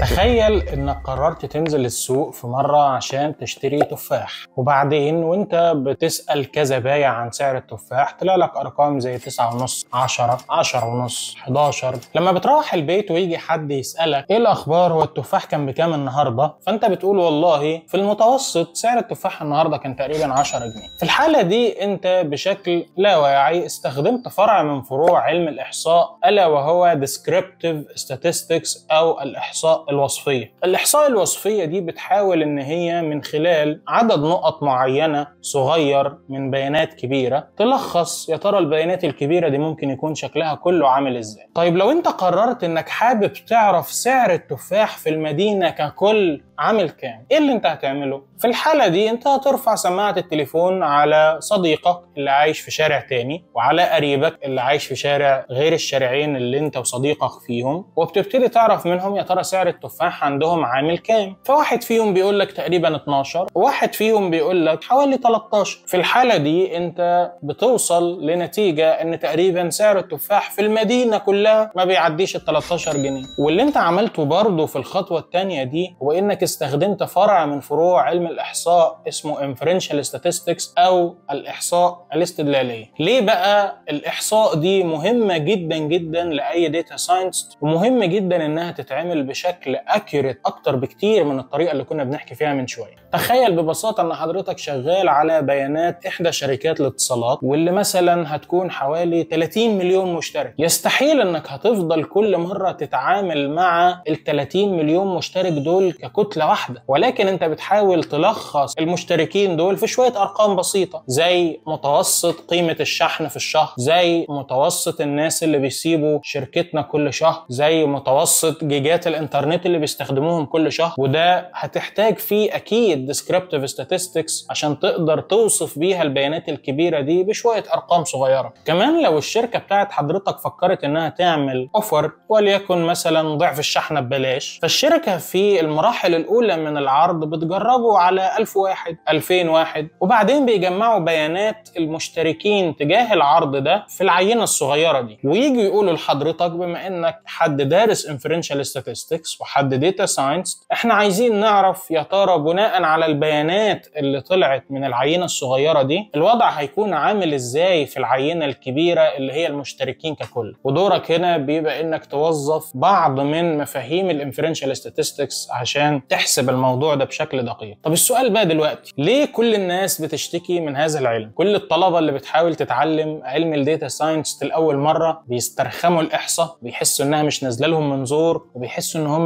تخيل انك قررت تنزل السوق في مرة عشان تشتري تفاح، وبعدين وانت بتسأل كذا بايع عن سعر التفاح طلع لك ارقام زي 9.5، 10، 10.5، 11. لما بتروح البيت ويجي حد يسألك ايه الاخبار، هو التفاح كان بكام النهارده؟ فانت بتقول والله في المتوسط سعر التفاح النهارده كان تقريبا 10 جنيه. في الحالة دي انت بشكل لا واعي استخدمت فرع من فروع علم الاحصاء، الا وهو descriptive statistics او الاحصاء الوصفية. الإحصاء الوصفية دي بتحاول إن هي من خلال عدد نقط معينة صغير من بيانات كبيرة تلخص يا ترى البيانات الكبيرة دي ممكن يكون شكلها كله عامل إزاي. طيب لو أنت قررت إنك حابب تعرف سعر التفاح في المدينة ككل عامل كام، إيه اللي أنت هتعمله؟ في الحالة دي أنت هترفع سماعة التليفون على صديقك اللي عايش في شارع تاني وعلى قريبك اللي عايش في شارع غير الشارعين اللي أنت وصديقك فيهم، وبتبتدي تعرف منهم يا ترى سعر التفاح عندهم عامل كام. فواحد فيهم بيقول لك تقريبا 12، وواحد فيهم بيقول لك حوالي 13. في الحالة دي انت بتوصل لنتيجة ان تقريبا سعر التفاح في المدينة كلها ما بيعديش ال 13 جنيه. واللي انت عملته برضه في الخطوة الثانية دي هو انك استخدمت فرع من فروع علم الاحصاء اسمه inferential statistics او الاحصاء الاستدلالية. ليه بقى الاحصاء دي مهمة جدا جدا لاي data scientist، ومهم جدا انها تتعمل بشكل accurate اكتر بكتير من الطريقة اللي كنا بنحكي فيها من شوية؟ تخيل ببساطة ان حضرتك شغال على بيانات احدى شركات الاتصالات واللي مثلا هتكون حوالي 30 مليون مشترك. يستحيل انك هتفضل كل مرة تتعامل مع ال 30 مليون مشترك دول ككتله واحدة، ولكن انت بتحاول تلخص المشتركين دول في شوية ارقام بسيطة زي متوسط قيمة الشحن في الشهر، زي متوسط الناس اللي بيسيبوا شركتنا كل شهر، زي متوسط جيجات الانترنت اللي بيستخدموهم كل شهر. وده هتحتاج فيه اكيد descriptive statistics عشان تقدر توصف بيها البيانات الكبيرة دي بشوية ارقام صغيرة. كمان لو الشركة بتاعت حضرتك فكرت انها تعمل offer وليكن مثلا ضعف الشحنة ببلاش، فالشركه في المراحل الاولى من العرض بتجربه على 1000 واحد، 2000 واحد، وبعدين بيجمعوا بيانات المشتركين تجاه العرض ده في العينة الصغيرة دي، ويجوا يقولوا لحضرتك بما انك حد دارس inferential statistics وحد data science، احنا عايزين نعرف يا ترى بناء على البيانات اللي طلعت من العينة الصغيرة دي الوضع هيكون عامل ازاي في العينة الكبيرة اللي هي المشتركين ككل. ودورك هنا بيبقى انك توظف بعض من مفاهيم ال inferential statistics عشان تحسب الموضوع ده بشكل دقيق. طب السؤال بقى دلوقتي، ليه كل الناس بتشتكي من هذا العلم؟ كل الطلبة اللي بتحاول تتعلم علم ال data science لاول مرة بيسترخموا الاحصاء، بيحسوا انها مش نازله لهم منظور، وبيحسوا ان هم